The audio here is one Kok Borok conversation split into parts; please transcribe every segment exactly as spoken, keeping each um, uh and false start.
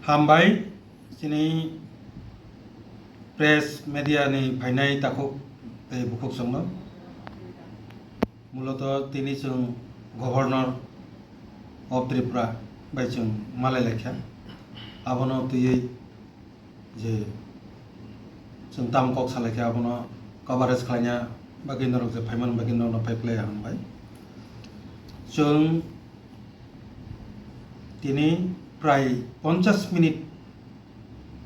Hambai chini press media ni phainai takhuk tei bukhuk chwngno. Muloto tini chwng Governor of Tripura bai chwng malai laikha. Abono twiwi je chwng tamo kok salaikha, abono coverage khlaina bagwi norok je phaimani bagwi norokno phai phlai hambai. Chwng tini prai ponchash minute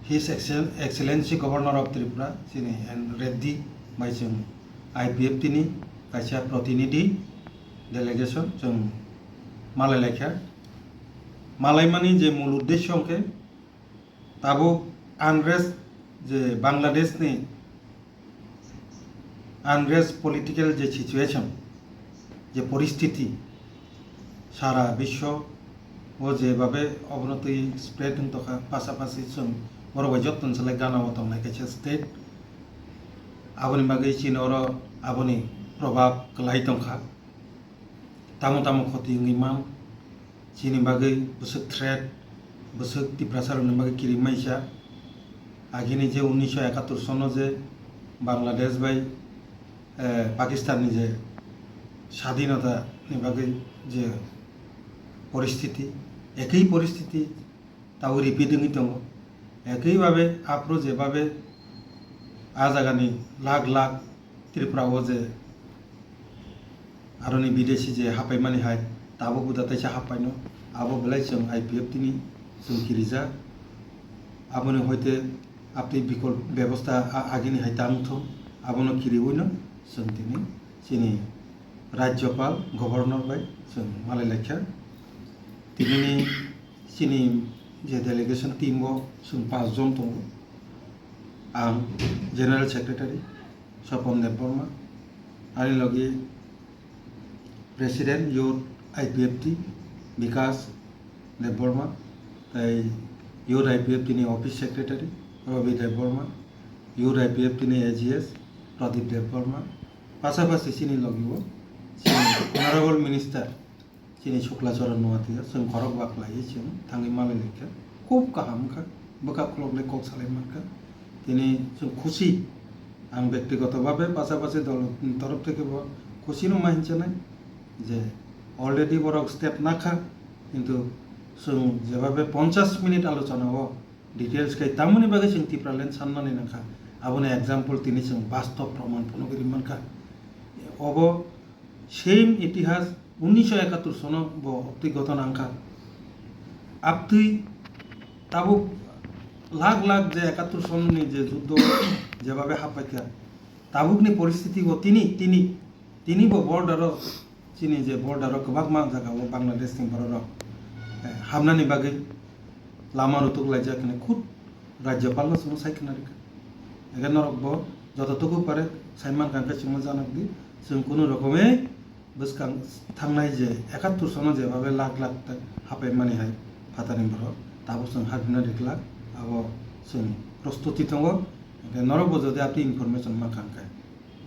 His Excel-, Excellency Governor of Tripura, chini N Reddy bai chwng I P F T ni kaisa protinidhi delegation chwng malai laikha. Malaimani je mul uddesyo hwnkhe tabuk unrest je Bangladesh ni unrest political je situation, je poristiti, sara biswo o jebabe obono twi spread wng tongkha, pasapasi chwng borok bai jotoni salai gana o tongnai kaisa state. Aboni bagwi chini oro aboni probab kwlai tongkha. Tamo tamo khoti wngwi man, chini bagwi bwswk threat, bwswk Tiprasarokni bagwi kirimai sa. Agini je unnisho ekattor sono je Bangladesh bai, eh, Pakistan ni je sadhinota ni bagwi je poristiti, ekhi poristiti tabuk repeat wngwi tongo. Ekhi babe aphuru je babe a jagani lakh lakh Tripura o je aroni bidesi je haphaimani hai tabuk buda taisa haphaino, abo belai chwng I P F T ni chwng kirijak. Aboni hoite abtwi bikol bebosta a-, agini hai ta wngthung, abono kiriwino chwng tini chini Rajyapal, Governor bai chwng malai laikha. Tinini chini je delegation team o chwng pas jon tongo. Ang General Secretary Swapan Debbarma, ani logi President Youth I P F T Bikas Debbarma, tei Youth I P F T ni Office Secretary Ravi Debbarma, Youth I P F T ni A G S Pradip Debbarma, pasapasi chini logi o chini Honorable Minister chini Sukla Charan Noatia, chwng khorok ba khlaiwi chwng thangwi malai laikha. Khub kaham wngkha, bwkha khulok le kok salai mankha. Tini chwng khusi, ang bektigoto babe pasapasi dol torof theke bo khusi no ma hinchanai je already borok step nakha, kintu chwng jebabe ponchash minute alochona o details khai tamoni bagwi chwng Tipraland sannani nangkha, aboni example tini chwng bastob proman phano giri mankha. Obo same itihas unnisho ekattor sono bo obtwi goton wngkha. Abtwi tabuk lakh lakh je ekattor sononi je juddo jebabe happaikha, tabukni poristiti bo tini, tini, tini bo border o, chini je border o kwbangma jaga o Bangladesh ni borok rok, eh, hamnani bagwi lama rutuk laijak hwnwi khud Rajyapal no chwngno sai khna rikha. Ege norok bo joto tuku pare sai mankha hwnkhe chwngno janakdi, chwng kunu rokome bwskang thangnai je ekattor sono jebabe lakh lakh ta hapai mani hai phatarni borok tabuk chwng hapina rikla, abo chwng prostuti tongo. Hwnkhe norok bo jodi abtwi information mankha hwnkhe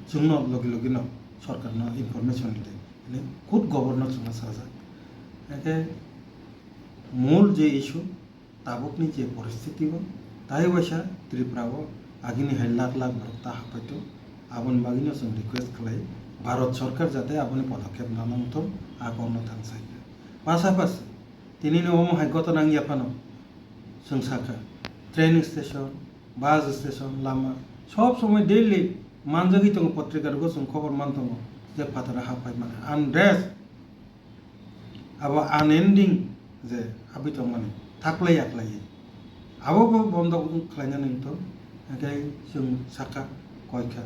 chwngno logi logi no sorkarno information ridi, hwnwi khud governor chwngno sajak. Hwnkhe mul je issue, tabukni je poristiti o, tai waisa Tripura o agini hai lakh lakh borok ta hapaitu, aboni bagwino chwng request khlai, Bharat Sarkar jate aboni podokkhep nana wngthok, a kokno thang sai. Pasapasi, tinini omo hai gotona wngya phano, chwng sakha, train station, bus station, lama, sob somoi daily manjagwi tongo, potrika rogo chwng khobor man tongo, je phataro hapai mani, unrest, abo unending je habwi tongmani, thaklai yaklai. Abo bo bondo khlainani wngthok, hwnkhe chwng sakha, koikha.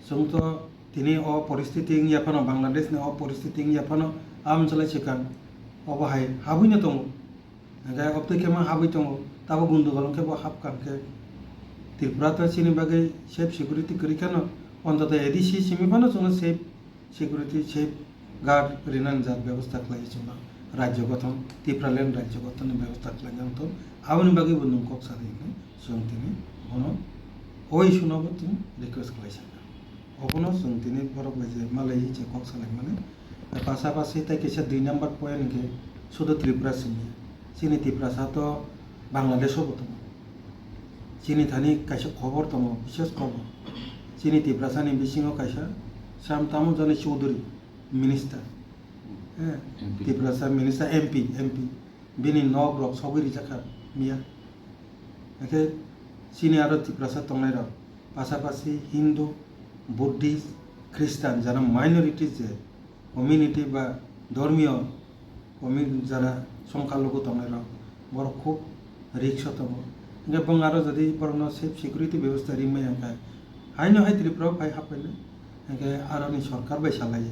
Chwng to tini o poristiti wngya phano, Bangladesh ni o poristiti wngya phano, aboni salai swkang obo hai habwino tongo. Hwnkhe obtwi khe ma habwi tongo, tabuk gundugol wngkhe bo hapkha hwnkhe. Tripura to chini bagwi safe security kwrwi kheno, ontoto A D C simi phano chwngno safe security, safe guard rinani jat bebosta khlai chwngno rajyo gothon, Tipraland rajyo gothonni bebosta khlaina wngthok, aboni bagwi bo nwng kok sanai hwnwi chwng tini bono o issue no bo tini request khlai sakha. Obono chwng tini borok bai je malai je kok salaimani. Pasapasi tei kisa dui number point hwnkhe sudu Tripura simi. Chini Tiprasa to Bangladesh o bo tongo. Chini thani kaisa khobor tongo, bises khobor. Chini Tiprasa ni bisingo kaisa Sam Tamujani Chowdhury minister. Eh, M P. Tiprasa minister, M P, M P. Bini nok rok sogwi rijak kha miya. Hake chini aro Tiprasa tongnai rok, pasapasi Hindu, Buddhist, Christian, jara minorities je community ba dhormiyo community jara songkha lugu tongnai rok, borok khub risk o tongo. Hingke bong aro jodi borokno safe security bebostha rimai hingkha, haino hai Tripura o phai haphainai, hingke aroni sorkar bai salai,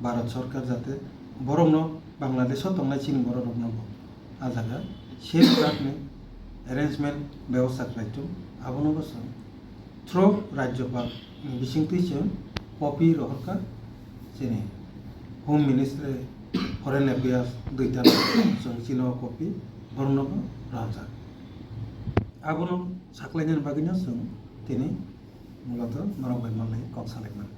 Bharat sorkar jate borokno Bangladesh o tongnai chini borok rokno bo a jaga safe ni arrangement bebostha khlai thung, abono bo chwng through Rajyapal ni bisingtwi chwng copy rohorkha chini Home Ministry, Foreign Affairs duita chwng chini o copy borokno bo rohorjak. Abono saklainani bagwino chwng tini muloto norok bai manlai kok salaimani.